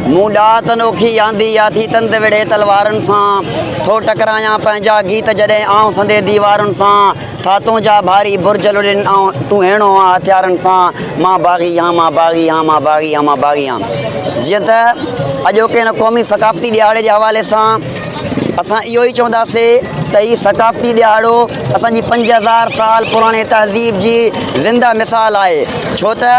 مون ڏات انوکي آندي آ ٿي تند وڙهي تلوارن سان ٿو ٽڪرايان پنهنجا گيت جڏهن آئون سندي ديوارن سان ٿا تنهنجا ڀاري برج لڏن آئون تون هيڻو آن هٿيارن سان مان باغي هان مان باغي هان مان باغي هان مان باغي هان جيئن ته اڄوڪي هن قومي ثقافتي ڏهاڙي جي حوالي سان اسان اهو ئي چونداسي ته هي ثقافتي ڏهاڙو اسان جي 5000 سال پراڻي تهذيب جي زنده مثال آهي ڇو ته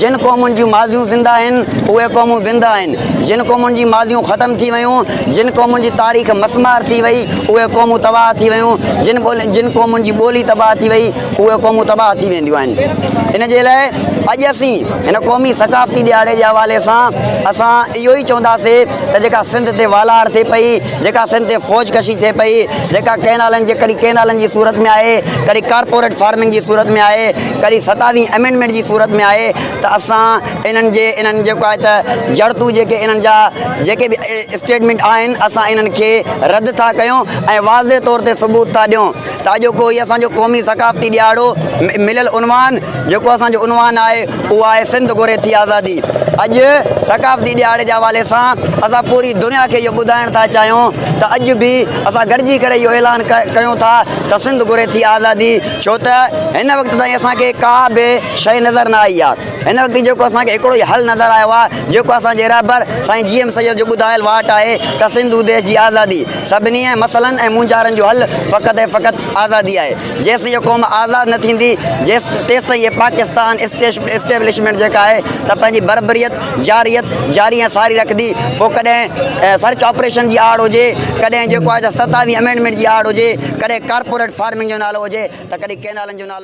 جن قومن جون ماضيون زنده آهن اهي قومون زنده آهن جن قومن جي ماضيون ختم ٿي ويون جن قومن جي تاريخ مسمار ٿي وئي اهي قومون تباهه ٿي ويون جن جن قومن جي ٻولي تباهه ٿي وئي اهي قومون تباهه ٿي وينديون آهن ان جي لاء اڄ اسين هن قومي ثقافتي ڏهاڙي جي حوالي سان اسان اهو ئي چونداسي ته جيڪا سنڌ تي والار ٿئي پئي، جيڪا سنڌ تي فوج ڪشي ٿئي پئي، جيڪا ڪئنالن جي ڪڏهن ڪئنالن جي صورت ۾ آهي، ڪڏهن ڪارپوريٽ فارمنگ جي صورت ۾ آهي، ڪڏهن ستاويهين امينڊمينٽ جي صورت ۾ آهي ته اسان انهن جي انهن جيڪو آهي ته جڙتو جيڪي انهن جا جيڪي به اسٽيٽمينٽ آهن اسان انهن کي رد ٿا ڪيون ۽ واضح طور تي ثبوت ٿا ڏيون ته اڄوڪو هي اسان جو قومي ثقافتي ڏهاڙو مليل عنوان جيڪو اسان جو عنوان آهي اهو آهي سنڌ گهري ٿي آزادي. اڄ ثقافتي ڏهاڙي جي حوالي سان اسان پوري دنيا کي اهو ٻڌائڻ ٿا چاهيون ته اڄ به اسان گڏجي ڪري اهو اعلان ڪيون ٿا ته سنڌ گهري ٿي آزادي ڇو ته هن وقت تائين اسان کي ڪا به شيء نظر نه آئي آهي. هن وقت جيڪو اسان کي هڪڙو ئي حل نظر آيو آهي جيڪو اسان جي رهبر سائين جي ايم سيد جو ٻڌايل واٽ آهي ته سنڌو ديش جي آزادي سڀني مسئلن ۽ مونجهارن جو حل فقط ۽ فقط آزادي آهي. جيستائين اها قوم آزاد نه ٿيندي تيستائين هي پاڪستان اسٽيبلشمينٽ جيڪا آهي ته پنهنجي بربريت، جارحيت جاري ۽ ساري رکندي. پوء ڪڏهن سرچ آپريشن جي آڙ هجي، ڪڏهن جيڪو آهي ته ستاويهين امينڊمينٽ جي آڙ هجي، ڪڏهن ڪارپوريٽ فارمنگ جو نالو هجي ته ڪڏهن ڪئنالن جو نالو.